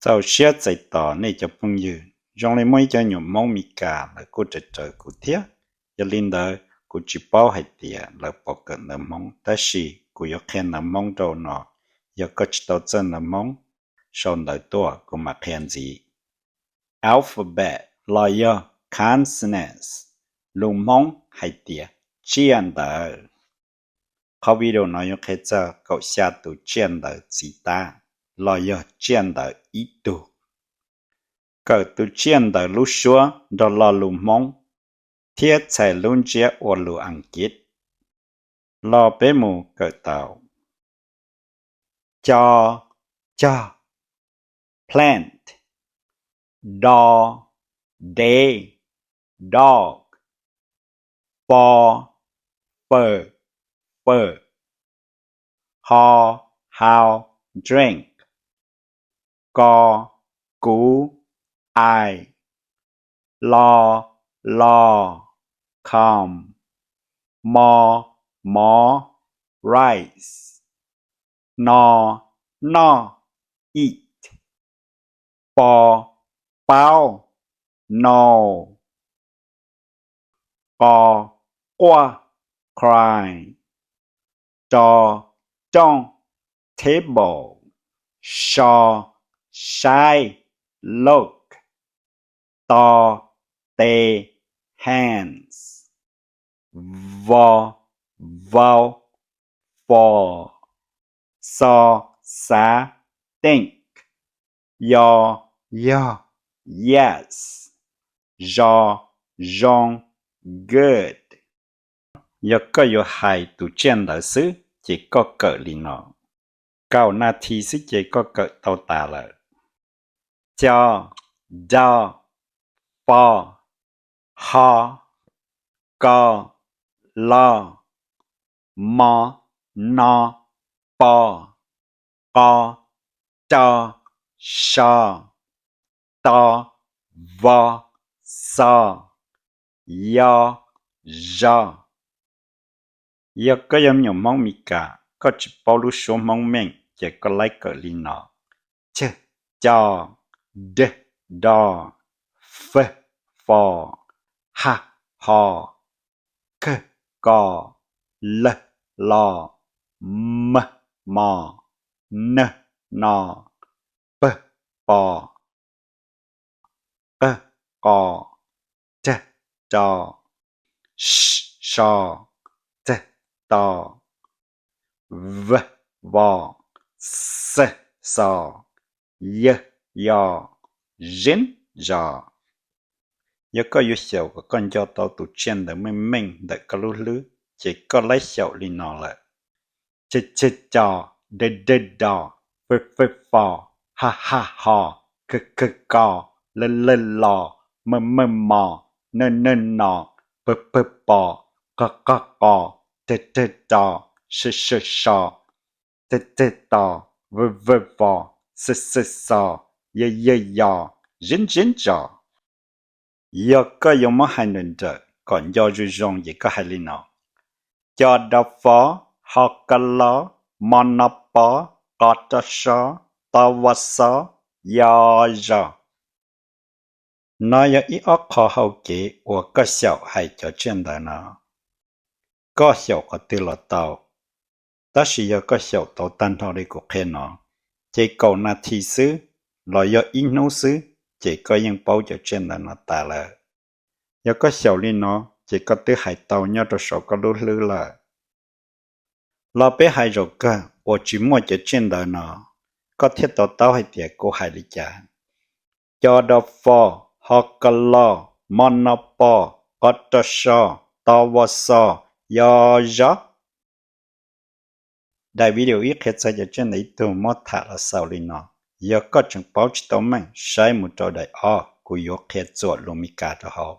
Txaus siab txais tos nej cov phooj ywg, zoo li muaj ib co nyuam Hmoob Mes Kas lawv kuj raws raws kuv thiab. Yog li ntawd kuv tsis paub hais tias lawv puas kawm ntawv Hmoob, tab sis kuv yuav qhia ntawv Hmoob rau no. Yog koj tsis tau txawj ntawv Hmoob, sau ntawv tuaj kuv mam qhia ntxiv. Alphabet los yog consonants, lus Hmoob hais tias tsiaj ntawv. Qhov video no yuav qhia txog kaum xya tus tsiaj ntawv txiv tab los yog tsiaj ntawv ib tug. Kawm tus tsiaj ntawv lub suab nrog lo lus Hmoob thiab txhais lub ntsiab ua lus Askiv. Los peb mus kawm tau. Co, cog, plant. Do, de, dog. Fo, fur, fur. Ho, how, drink. Ko, kuv, I. Lo, law, come. Mo, mov, rice. No, noj, eat. Po, paub, know. Qo, quaj, cry. Ro, rooj, table. So, saib, look. To, tes, hands. Vo, vow, fall. Xo, xav, think. Yo, yog, yes. Zo, zoo, good. Yog koj yuav hais tus tsiaj ntawv xwb ces koj kawm li no. Kaum nas this xwb ces koj kawm tau tas lawm. Co, do, fo, ho, ko, lo, mo, no, po, qo, ro, so, to, vo, xo, yo, zo. Yog koj yog me nyuam Hmoob Mes Kas, koj tsis paub lub suab Hmoob meej ces koj laib kawm li no: ceg, co, deg, do, feg, fo, hag, ho, kag, ko, lag, lo, mag, mo, nag, no, pag, po, qag, qo, rag, ro, so, tag, to, vag, vo, xag, xo, yag, yo, zeb, zo. Yog koj yuav xyaum kom koj nco tau tus tsiaj ntawv meej meej ntawm koj lub hlwb ces koj laib xyaum li no lawm: ceg, ceg, co, deg, deg, do, feg, feg, fo, hag, hag, ho, kag, kag, ko, lag, lag, lo, mag, mag, mo, nag, nag, no, pag, pag, po, qag, qag, qo, rag, rag, ro, sag, sag, so, tag, tag, to, vag, vag, vo, xag, xag, xo, yag, yag, yo, zeb, zeb, zo. Yog koj yuav muab hais nrawm nrawm kom nco zoo zoo ces koj hais li no: co, do, fo, ho, ko, lo, mo, no, po, qo, ro, so, to, vo, xo, yo, zo. No yog ib ob qho hau kev uas koj xyaum hais cov tsiaj ntawv no. Koj xyaum qhov twg los tau, tab sis yog koj xyaum tau tag nrho li kuv qhia no, ces kaum nas this xwb los yog ib hnub xwb ces koj yeej paub cov tsiaj ntawv no tas lawm. Yog koj xyaum li no ces koj twb hais tau nyob rau saum koj lub hlwb lawm. Los peb hais zaum kawg uas tsis muaj cov tsiaj ntawv no, koj thiaj to taub hais tias kuv hais li cas. Co, do, fo, ho, ko, lo, mo, no, po, qo, ro, so, to, vo, xo, yo, zo. Daim video ib qhia txog cov tsiaj ntawv ib tug muab tham los xaus li no. Yog koj tseem paub tsis tau meej, saib mus rau daim ob, kuv yuav qhia txuam lus Mis Kas rau hauv.